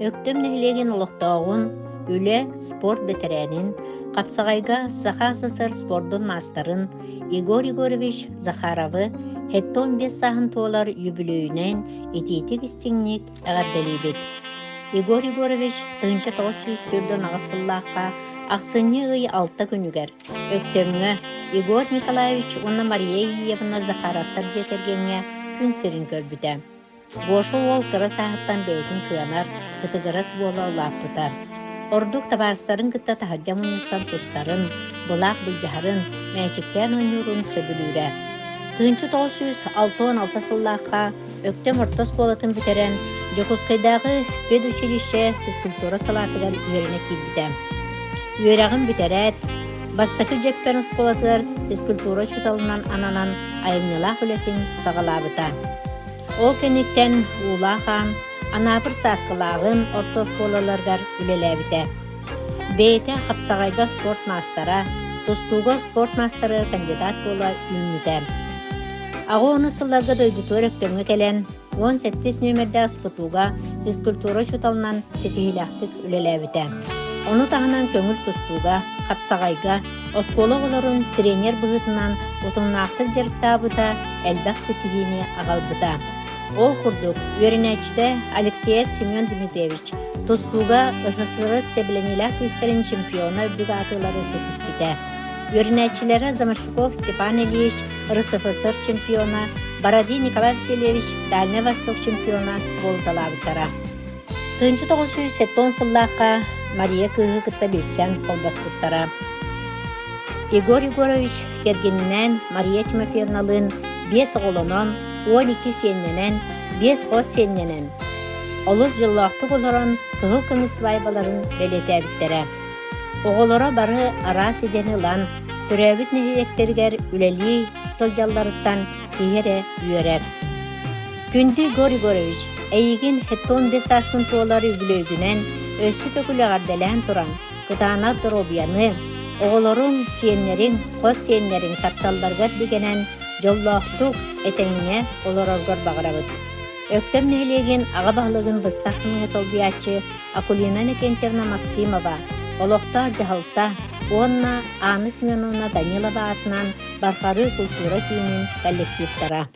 Өктөм нэһилиэгин олохтооҕун, үлэ, спорт бэтэрээнин, хапсаҕайга Саха СССР спордун маастарын Егор Егорович Захаровы 75 сааһын туолар үбүлүөйүнэн итиитик-истиҥник эҕэрдэлиибит! Егор Егорович 1948 сыллаахха ахсынньы ый алта күнүгэр Өктөмҥө Егор Николаевич уонна Мария Иевна Захаровтар дьиэ кэргэҥҥэ күн сирин көрбүтэ. Гоша уол кыра сааһыттан бэйэтин кыанар, кытыгырас буола улааппыта. Ордук табаарыстарын кытта таһырдьа мунньустан тустарын, былаах былдьаһарын, мээчиктээн оонньуурун сөбүлүүрэ. 1966 сыллаахха Өктөм орто оскуолатын бүтэрэн, Дьокуускайдааҕы педучилище физкультура салаатыгар үөрэнэ киирбитэ. Үөрэҕин бүтэрээт, бастакы Дьөппөн оскуолатыгар физкультура учууталынан ананан айымньылаах үлэтин саҕалаабыта. Ол кэнниттэн Уулаах Аан, Анаабыр Сааскылааҕын орто оскуолаларыгар үлэлээбитэ. Бэйэтэ хапсаҕайга спорт маастара, тустууга спорт маастарыгар кандидат буола үүммүтэ. Аҕа уонус сылларга дойдутугар Өктөмҥө кэлэн, 17 нүөмэрдээх СПТУ-га физкультура учууталынан ситиһиилээхтик үлэлээбитэ. Ону таһынан көҥүл тустууга, хапсаҕайга, оскуола оҕолорун тренер быһыытынан утумнаахтык дьарыктаабыта элбэх ситиһиини аҕалбыта. Ол курдук, үөрэнээччитэ Алексеев Семен Дмитриевич тустууга СССР сэбилэниилээх күүстэрин чемпиона үрдүк аатылары ситиспитэ. Үөрэнээччилэрэ Заморщиков Степан Ильич РСФСР чемпиона, Бородин Николай Васильевич Дальнай Восток чемпиона буолуталаабыттара. 1970 сыллаахха Мария кыыһы кытта билсэн холбоспуттара. Егор Егорович кэргэнинээн Мария Тимофеевналыын биэс оҕолонон, 12 сиэннэнэн, биэс хос сиэннэнэн, олус дьоллоохтук олорон кыһыл көмүс свадьбаларын бэлиэтээбиттэрэ. Оҕолоро бары араас идэни ылан, төрөөбүт нэһилиэктэригэр үлэлии сылдьалларыттан киһи эрэ үөрэр. Күндү Егор Егорович, эйигин 75 сааскын туолар үбүлүөйгүнэн өссө төгүл эҕэрдэлээн туран, кытаанах доруобуйаны, оҕолоруҥ, сиэннэриҥ, хос сиэннэриҥ тапталларыгар бигэнэн, дьоллоохтук, этэҥҥэ олороргор баҕарабыт. Өктөм нэһилиэгин аҕа баһылыгын быстах кэмҥэ солбуйааччы Акулина Иннокентьевна Максимова, олохтоох дьаһалта уонна Анна Семеновна Данилова аатынан Барҕарыы култуура киинин коллективтара.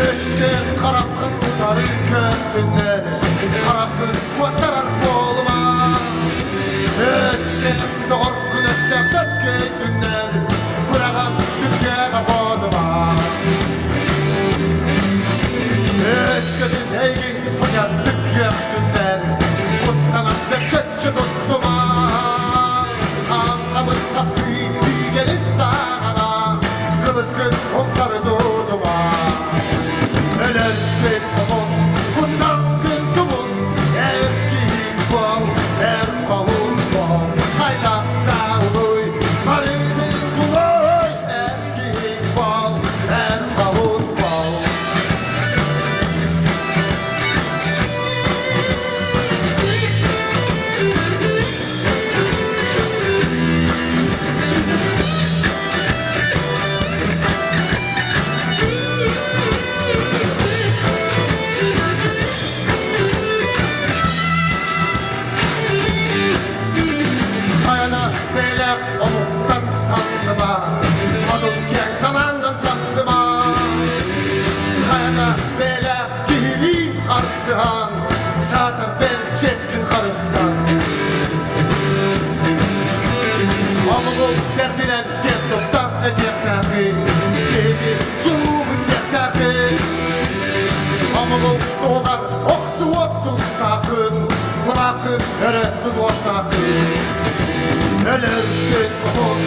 Өскө хараххын утары көрдүннэр, хараххын куоттарар буолума. Өскө доҕоргун өстөөхтөр көйдүннэр, быраҕан түгэҕэ бодума. Өскөтүн эйгин быдьардык үөхтүннэр, куттанан бөкчөччү туттума. Хаҥхабыт тахсыы күүгэлин саҕана, кылыскын умсары тутума. Өлөргүн омун, куттаҥкын тумун, эр киһи буол, эр хоһуун буол, хайдах да улуй, барытын тулуй, эр киһи буол, эр хоһуун буол. Айана бэлэх омуктан сандыма, Одун киэҥ санааннан сандыма. Айана бэлэх киһилиин харсыһан, Саатар бэл чиэскин харыстан. Омугу бэртинэн киэн тутта этиэхтээхин, Биһиги чулуубут диэхтээхин. Омугу туһугар охсуох тустаахын, Кураахын өрө тутуохтаахын. Өлөргүн уһун.